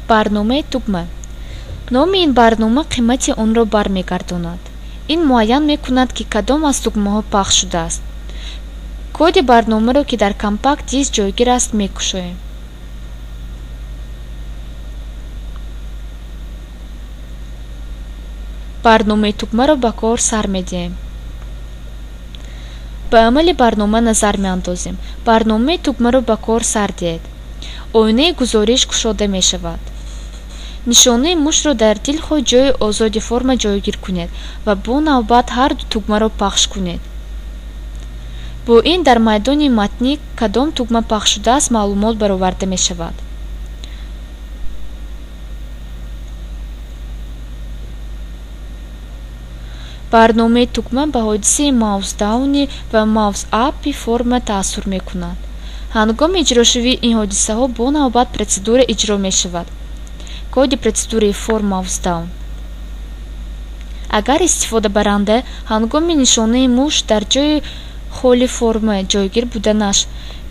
Барномаи тугма. Номи ин барнома қимати онро бармегардонад. Ин муайян мекунад, ки кадом аз тугмаҳо пахш шудааст. Коди барномаро, ки дар компакт диск ҷойгир аст, мекушоем. Барномаи тугмаро ба кор сар медиҳем. Ба амали барнома назар меандозем. Барномаи тугмаро ба кор сар диҳед. Оинаи гузориш кушода мешавад. Нишонаи мушро дар дилхоҳ ҷойи озоди форма ҷойгир кунед ва бо навбат ҳар ду тугмаро пахш кунед. Бо ин дар майдони матнӣ кадом тугма пахш шудааст маълумот бароварда мешавад. Барномаи тугма ба ҳодисаи mouse-down ва mouse-up-и форма таъсур мекунад. Ҳангоми иҷрошавии ин ҳодисаҳо бо навбат протседура иҷро мешавад. Коди протседураи form mouse-down. Агар истифодабаранда ҳангоми нишонаи муш дар ҷойи холи форма ҷойгир буданаш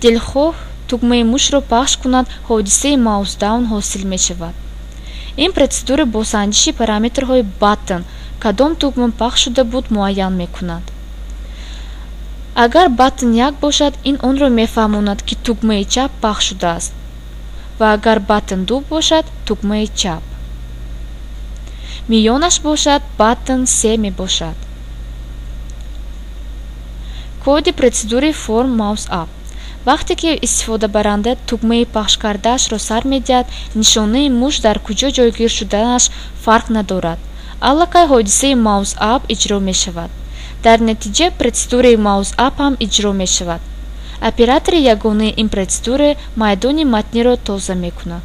дилхоҳ тугмаи мушро пахш кунад, ҳодисаи mouse-down ҳосил мешавад. Ин протседура бо санҷиши параметрҳои button кадом тугма пахш шуда буд муайян мекунад. Агар button 1 бошад, ин онро мефаҳмонад, ки тугмаи чап пахш шудааст, ва агар button 2 бошад, тугмаи чап. Миёнаш бошад, button 3 мебошад. Коди протседураи form mouse-up. Вақте ки истифодабаранда тугмаи пахшкардаашро сар медиҳад, нишонаи муш дар куҷо ҷойгир шудааш фарқ надорад. Аллакай ҳодисаи mouse-up иҷро мешавад. Дар натиҷа протседураи mouse-up ҳам иҷро мешавад. Оператори ягонаи ин протседура майдони матниро тоза мекунад.